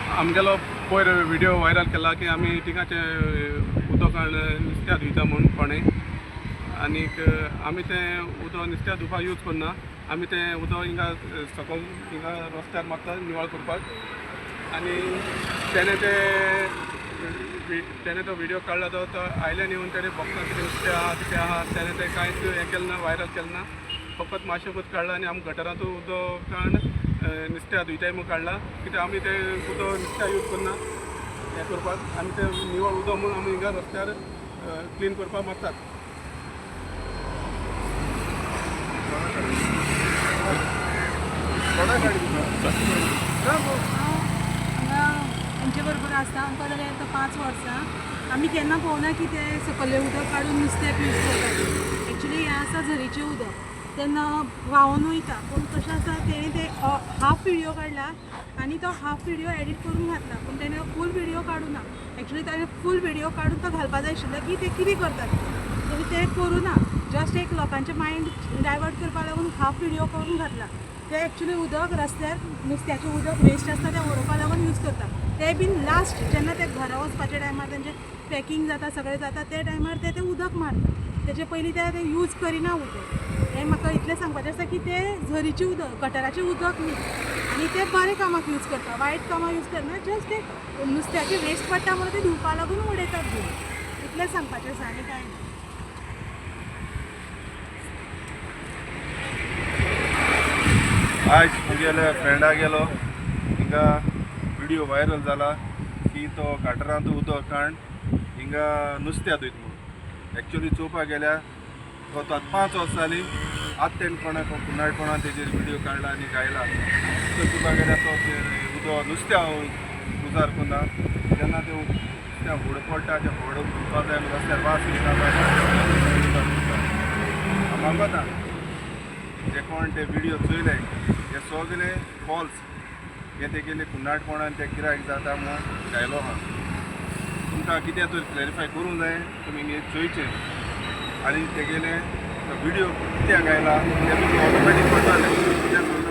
आमगेलो पयर video viral केला की आमी थिंगाचे उदक नुस्त्या धुयता म्हूण कोणें. आनीक आमी तें उदक नुस्त्या धुवपाक यूज करना. आमी तें उदक हिंगा सकयल हिंगा रस्त्यार मारता निवळ करपाक. आनी तेणें ते तेणें तो व्हिडियो काडला तो तो आयल्यान येवन तेणें बघता कितें नुस्तें आहा कितें आहा. तेणें तें कांयच हें केलें ना, व्हायरल केलें ना, फकत मातशेंकूच काडला. आनी आमी गटरांतू उदक काडून नुस्त्या धुयताय म्हूण काडला. कित्याक आमी तें उदक नुस्त्या यूज करना हें करपाक. आमी तें निवळ उदक म्हूण आमी हिंगा रस्त्यार क्लीन करपाक मारतात. हांव हांगा हेंचे बरोबर आसता. आमकां जाल्यार आतां 5 वर्सां आमी केन्ना पळोवना की ते सकयलें उदक काडून नुस्त्याक यूज करतात. एक्चुली हें आसा झरीचें उदक, तेन्ना व्हांवून वयता. पूण कशें आसा, तेणें ते हाफ विडियो काडला आनी तो हाफ विडियो एडिट करून घातला, पूण तेणें फूल विडियो काडूं ना. एक्चुली ताणें फूल विडियो काडून तो घालपा जाय आशिल्लो की ते कितें करतात, तरी ते करूं ना. जस्ट एक लोकांचें मायंड डायवर्ट करपा लागून हाफ विडियो करून घातला. ते एक्चुली उदक रस्त्यार नुस्त्याचें उदक वेस्ट आसता तें उडोवपा लागून यूज करता. ते बीन लास्ट जेन्ना ते घरा वचपाच्या टायमार तेंचें पॅकींग जाता, सगळें जाता, ते टायमार ते तें उदक मारता. तेजे पयलीं ते ते यूज करिना उदक. हें म्हाका इतलें सांगपाचें आसा की तें झरीचें उदक, गटराचें उदक न्ही, आनी तें बरें कामाक यूज करता, वायट कामाक यूज करना. जस्ट ते नुस्त्याचें वेस्ट पडटा म्हणून ते धुवपा लागून उडयतात घेवन. इतलें सांगपाचें आसा आनी कांय ना. आयज मुगेल्या फ्रेंडा गेलो, हिंगा व्हिडियो व्हायरल जाला की तो गटरांत उदक काण हिंगा नुस्त्या धुयत म्हणून. एक्चुली चोवपाक गेल्यार तो आतां 5 वर्सां जालीं, आतां तेणें कोणाक कुन्नाटपणान तेजेर व्हिडियो काडला आनी गायला. तो चोवपाक गेल्यार तो उदक नुस्त्या उजार करना. जेन्ना ते नुस्त्या होड पडटा, ते होड धुवपा जाय, रस्त्यार वास येता. मागता जे कोण ते व्हिडियो चोयले हे सगळे फॉल्स, हे तेगेले कुन्नाटपणान ते गिरायक जाता म्हणून गायलो आहा. तुमकां कितें तर क्लॅरिफाय करूंक जाय, तुमी हे चोयचें आनी तेगेले व्हिडियो कित्याक गायला तें तुमकां ऑटोमॅटीक कळटलें.